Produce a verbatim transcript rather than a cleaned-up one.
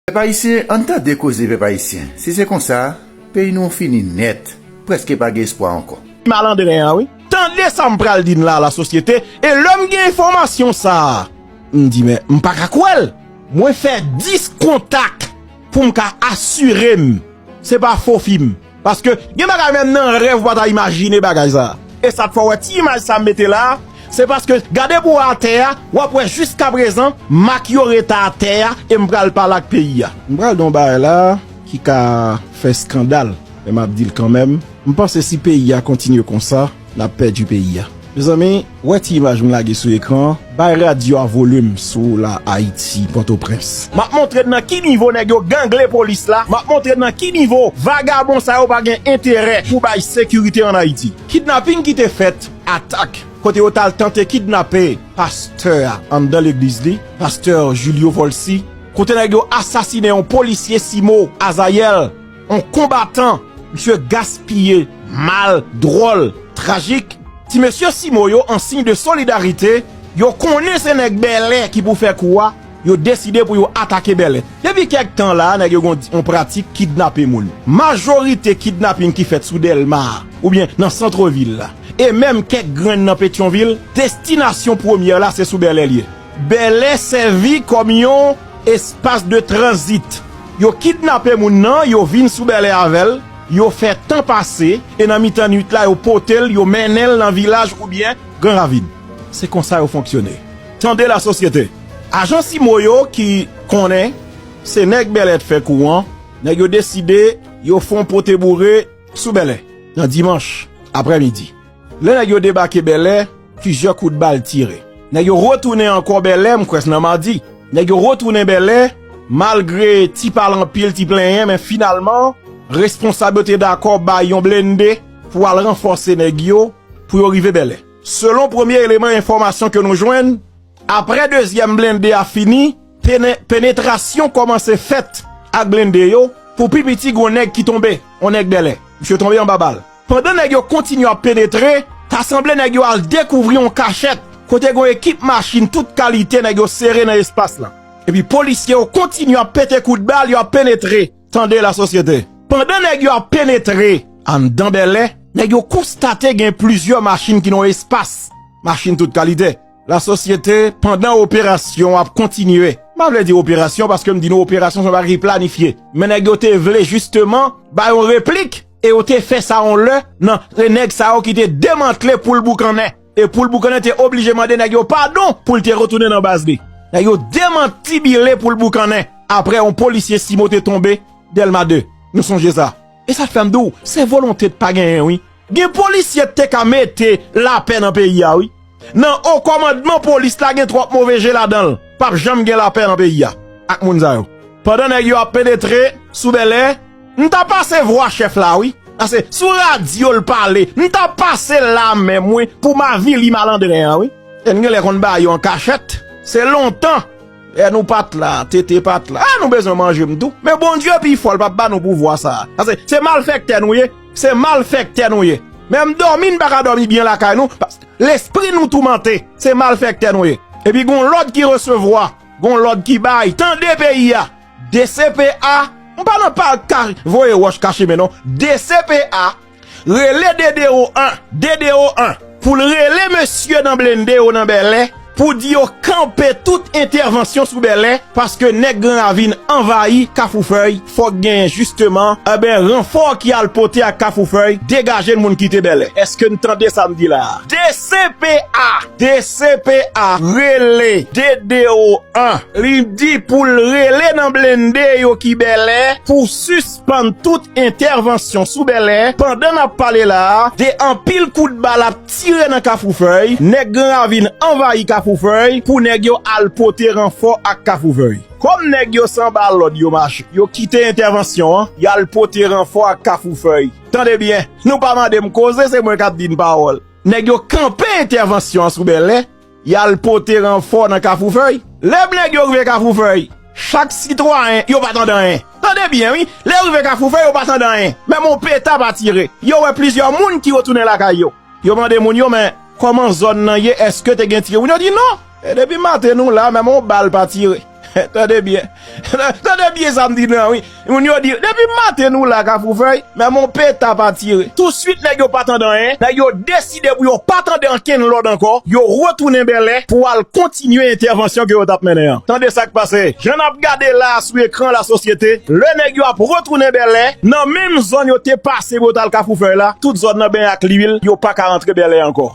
Pèp ayisyen, ann tande koze pèp ayisyen. Si se konsa, peyi nou fini nèt. Prèske pa gen espwa ankò. Malandren an, wi. Tande sa m pral di n la, lasosyete, e lè m gen enfòmasyon sa a, m di, men, m pa ka kwè l. Mwen fè dis kontak pou m ka asire m se pa fo fim. Paske gen bagay menm nan rèv ou pa ta imajine bagay sa. E sa k fè w wè ti imaj sa m mete la, se paske gade pou w atè a, w ap wè jiskaprezan mak yo rete atè a, e m pral pale ak peyi a. M pral di yon bagay la ki ka fè eskandal, men m ap di l kanmenm. M panse si peyi a kontinye konsa, n ap pèdi peyi a. Mezanmi, wè ti imaj m lage sou ekran an, bay radyo a volim sou la Ayiti, Pòtoprens. M ap montre n nan ki nivo nèg yo gangle polis la, m ap montre n nan ki nivo vagabon sa yo pa gen enterè pou bay sekirite ann Ayiti. Kidnaping ki te fèt, atak, kote yo t al tante kidnape pastè a anndan legliz li, pastè Julio Volcy, kote nèg yo asasinen yon polisye Simo Azayèl, yon konbatan, misye gaspiye, mal, dwòl, trajik. Ti mesye Simo yo, an siy de solidarite, yo konnen se nèg Bèlè ki pou fè kou a, yo deside pou yo atake Bèlè. Depi kèk tan la, nèg yo gen yon, yon pratik kidnape moun. Majorite kidnaping ki fèt sou Dèlma a, oubyen nan santvil la, e menm kèk grenn nan Petyonvil, destinasyon premyè la se sou Bèlè l ye. Bèlè sèvi kòm yon espas de tranzit. Yo kidnape moun nan, yo vin sou Bèlè avè l, yo fè tan pase, e nan mitan nwit la, yo pote l, yo mennen l nan vilaj oubyen Gran Ravin. Se konsa yo fonksyone. Tande lasosyete. Ajan Simo yo ki konnen se nèg Bèlè t fè kou an, nèg yo deside yo fè yon pote boure sou Bèlè nan dimanch aprèmidi. Lè nèg yo debake Bèlè, plizyè kout bal tire. Nèg yo retounen ankò Bèlè, m kwè se nan madi. Nèg yo retounen Bèlè, malgre ti pale anpil, ti plenyen, men finalman, responsab yo te dakò bay yon blende pou al ranfòse nèg yo, pou yo rive Bèlè. Selon premye eleman enfòmasyon ke nou jwenn, apre dezyèm blende a fini, pene-, penetrasyon kòmanse fèt ak blende yo, pou pi piti gon nèg ki tonbe, yon nèg Bèlè. Misye tonbe anba bal. Pandan nèg yo kontinye ap penetre, ta sanble nèg yo al dekouvri yon kachèt, kote gon ekip machin tout kalite nèg yo sere nan espas lan. Epi polisye yo kontinye ap pete kout bal, yo ap penetre. Tande lasosyete. Pandan nèg yo ap penetre anndan Bèlè, nèg yo konstate gen plizyè machin ki nan espas. Machin tout kalite. Lasosyete, pandan operasyon ap kontinye. M pa vle di operasyon paske m di nou operasyon se yon bagay ki planifye. Men nèg yo te vle jisteman bay yon replik e yo te fè sa yon lè nan e nèg sa yo ki te demantle Poul Boukannen. E Poul Boukannen te oblije mande nèg yo padon pou l te retounen nan baz li. Nèg yo demantibile Poul Boukannen apre yon polisye Simo te tonbe Dèlma de. Nou sonje sa. E sa k fè m di w, se volonte t pa genyen, wi. Gen polisye t te ka mete lapè nan peyi a, wi. Nan o kòmandman polis la gen twòp move je ladan l. P ap janm gen lapè nan peyi a ak moun sa yo. Pandan nèg yo ap penetre sou Bèlè, m ta pase vwa chèf la, wi. Pase sou radyo l pale, m ta pase l la menm, wi, pou m avili malandren an, wi. E n genlè konn ba yo an kachèt. Se lontan. E nou pa t la, tete pa t la. A, nou bezwen manje m tou. Men Bondye pi fò, l p ap ba nou pouvwa sa a. Pase se malfèktè nou ye. Se malfèktè nou ye. Menm dòmi, n pa ka dòmi byen lakay nou. Pas-, lespri nou toumante. Se malfèktè nou ye. Epi gon lòd ki resevwa, gon lòd ki bay. Tande peyi a. D C P A, m pa nan pa ka voye wòch kache men non. D C P A, rele D D O an, D D O an, pou l rele mesye nan blende yo nan Bèlè, pou di yo kanpe tout entèvansyon sou Bèlè, paske nèg Gran Ravin anvayi Kafou Fèy, fòk genyen jisteman, enben, ranfò ki al pote ak Kafou Fèy, degaje l moun kite Bèlè. Èske n tande sa m di la a? D C P A, D C P A, rele D D O an, li di pou l rele nan blende yo ki Bèlè, pou sispann tout entèvansyon sou Bèlè. Pandan n ap pale la a, de anpil kout bal ap tire nan Kafou Fèy, nèg Gran Ravin anvayi Kafou Fèy, pou nèg yo al pote ranfò ak Kafou Fèy. Kòm nèg yo se anba lòd yo mache, yo kite entèvansyon an, y al pote ranfò ak Kafou Fèy. Tande byen, nou pa mande m koze, se mwen k ap di n pawòl. Nèg yo kanpe entèvansyon an sou Bèlè, y al pote ranfò nan Kafou Fèy. Lè nèg yo rive Kafou Fèy, chak sitwayen, yo pa tande anyen. Tande byen, wi. Lè yo rive Kafou Fèy, yo pa tande anyen. Menm yon peta pa tire. Yo wè plizyè moun ki retounen lakay yo. Yo mande moun yo, men kòman zòn nan ye? Èske te gen tire? Moun yo di non. E depi maten nou la, menm yon bal pa tire. Tande byen. Tande byen sa m di nan, wi. Moun yo di, depi maten nou la Kafou Fèy, men mon peta pa tire. Touswit, nèg yo pa tande anyen. Nèg yo deside pou yo pa tande ankenn lòd ankò. Yo retounen Bèlè pou al kontinye entèvansyon ke yo t ap mennen an. Tande sa k pase. Jan n ap gade la sou ekran lasosyete, lè nèg yo ap retounen Bèlè, nan menm zòn yo te pase pou yo t al Kafou Fèy la, tout zòn nan benyen ak lwil, yo pa ka rantre Bèlè ankò.